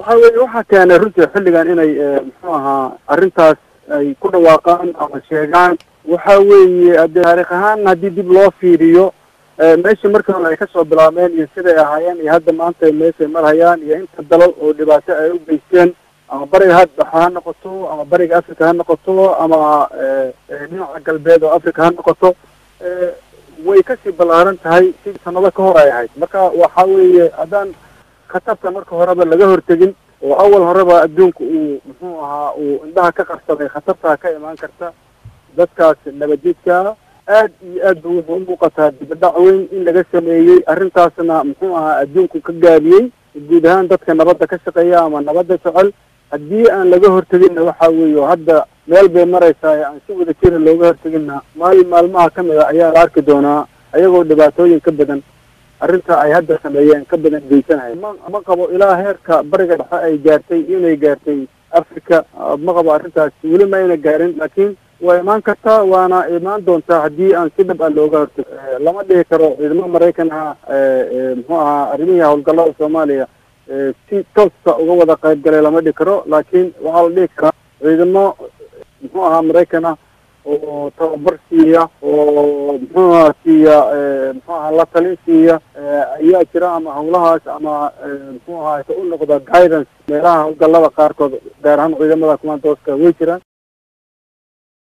Waxa weeye waxaa keenay runtii xilligan inay muxuu ahaa arrintaas ay ku dhawaaqaan ama sheegaan. Waxa weeye haddee taariikh ahaan haddii dib loo fiiriyo meeshii markii hore ay kasoo bilaabeen iyo siday ahaayeen iyo hadda maanta meeshay marhayaan iyo inta dalal oo dhibaato ay u geysteen, ama bariga hadda ha noqoto ama bariga Africa ha noqoto ama dhinaca galbeed oo Africa ha noqoto, way kasii ballaaran tahay si sanado ka hor ay ahayd. Marka waxa weeye haddaan khatarta marka horeba laga hortegin oo awal horeba adduunka uu muxuu ahaa uu indhaha ka qarsaday khatartaa ka imaan karta dadkaas nabadjidka, aad iyo aad ba wuxuu u muuqataa dibadhac weyn in laga sameeyey arrintaasna muxuu ahaa adduunku ka gaabiyey guud ahaan dadka nabadda ka shaqeeya ama nabadda jecel. Haddii aan laga horteginna waxa weeye hadda meel bay maraysaa ee aan si wada jira looga horteginna maalin maalmaha ka mid a ayaa la arki doonaa ayagoo dhibaatooyin ka badan arrinta ay hadda sameeyeen ka badan geysanaya. Ma qabo ilaa heerka bariga dhexe ay gaartay inay gaartay Africa, ma qabo arrintaas weli ma ayna gaarin, laakiin waa imaan kartaa waana imaan doontaa haddii aan si dhab ah looga hortago. Lama dhihi karo ciidamo Maraykan ah muxuu ahaa arrimihii howlgallada Soomaaliya si toosa uga wada qayb galay lama dhihi karo, laakiin waxaa la dhihi karaa ciidamo muxuu ahaa Maraykan ah oo tababar siiya oo muxuu ahaa siiya muxuu ahaa la talin siiya ayaa jira, ama howlahaas ama muxuu ahaa u noqda guidance meelaha howlgallada qaarkood, gaar ahaan ciidamada commandoska way jiraan.